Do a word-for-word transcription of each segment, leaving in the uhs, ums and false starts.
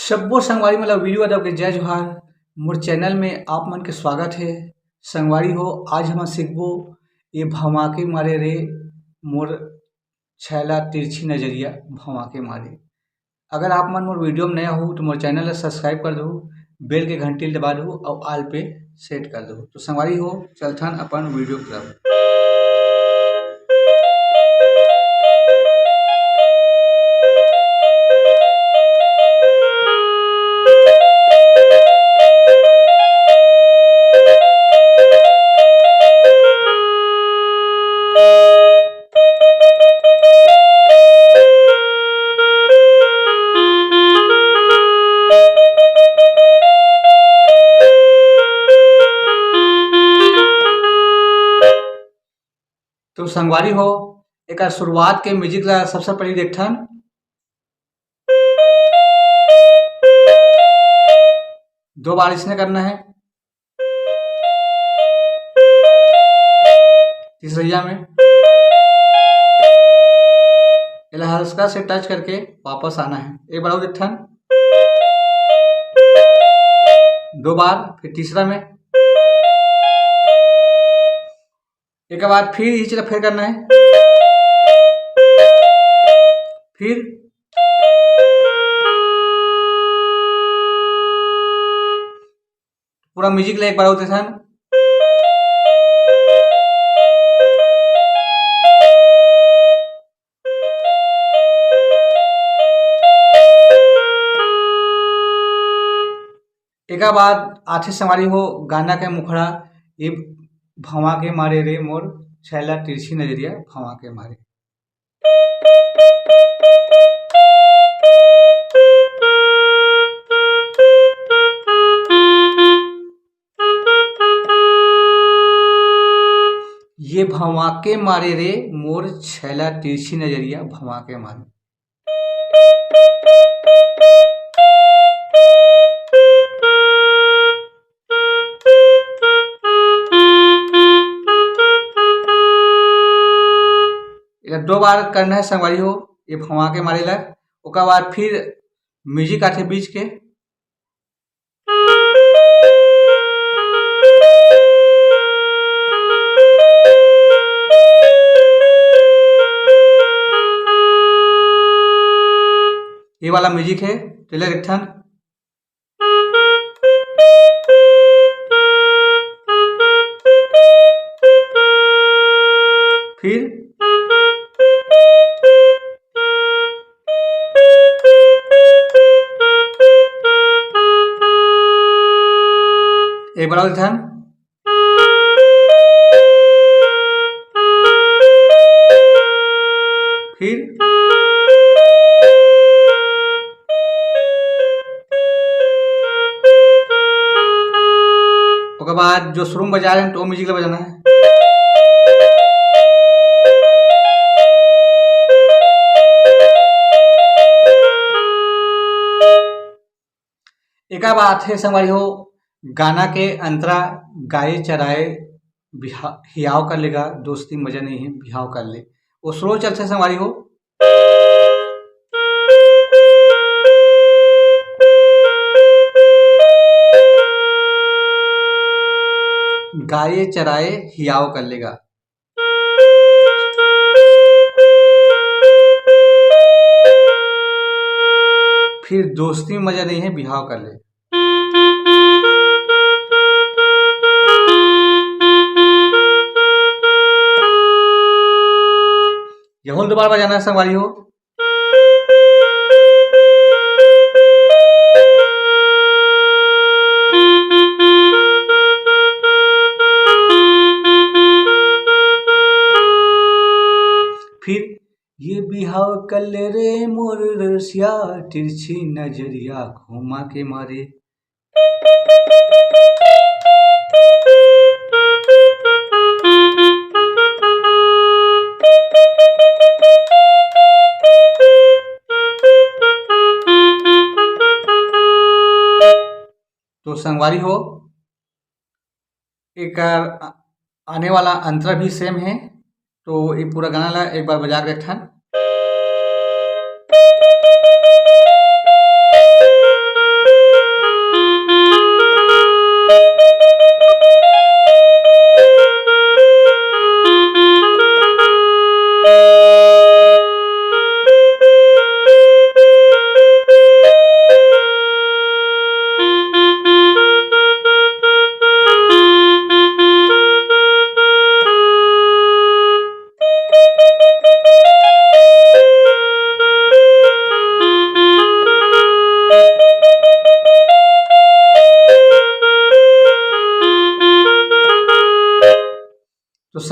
सब्बो संगवारी मन ला वीरू यादव के जय जोहार। मोर चैनल में आप मन के स्वागत हे। संगवारी हो, आज हमन सीखबो ये भवाके मारे रे मोर छैला तिरछी नजरिया भवाके मारे। अगर आप मन मोर वीडियो में नया हो तो मोर चैनल ला सब्सक्राइब कर दो, बेल के घंटी ला दबा दो और ऑल पे सेट कर दो। तो संगवारी हो, चलथन अपन वीडियो की तरफ। तो संगवारी हो, एकर शुरुआत के म्यूजिक ला सबसे पहले देखथन। दो बार इसने करना है। तीसरैया में एला हल्का से टच करके वापस आना है। एक बार और देखथन, दो बार, फिर तीसरा में। एक बार फिर इही चीज ला फेर करना है, फिर पूरा म्यूजिक ला एक बार और देखथन। एकर बाद आथे संगवारी हो गाना के मुखड़ा, ये भवाके मारे रे मोर छैला तिरछी नजरिया भवाके मारे। ये भवाके मारे रे मोर छैला तिरछी नजरिया भवाके मारे। एला दो बार करना है संगवारी हो, ये भवाके मारे ला। ओकर बाद फिर म्यूजिक आथे बीच के। ये वाला म्यूजिक है, चले एक ठन। फिर एक बार और ध्यान। फिर ओकर बाद जो शुरू में बजा रहे हैं, तो वो म्यूजिक ला बजाना है। एकर बाद आथे संगवारी हो, गाना के अंतरा, गाए चराए बिहा-, हियाव कर लेगा, दोस्ती मजा नहीं है, बिहाव कर ले। वो स्लो चलथे संगवारी हो। गाए चराए हियाव कर लेगा। फिर दोस्ती में मजा नहीं है, बिहाव कर ले। यहू ला दोबारा बजाना है संगवारी हो। फिर ये बिहाव कर ले रे मोर रसिया, तिरछी नजरिया घुमा के मारे। तो संगवारी हो, एकर आने वाला अंतरा भी सेम है। तो ये पूरा गाना ला एक बार बजा के देखथन।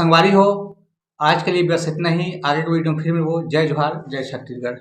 संगवारी हो, आज के लिए बस इतना ही। आगे के वीडियो में फिर मिलबो। जय जोहार, जय छत्तीसगढ़।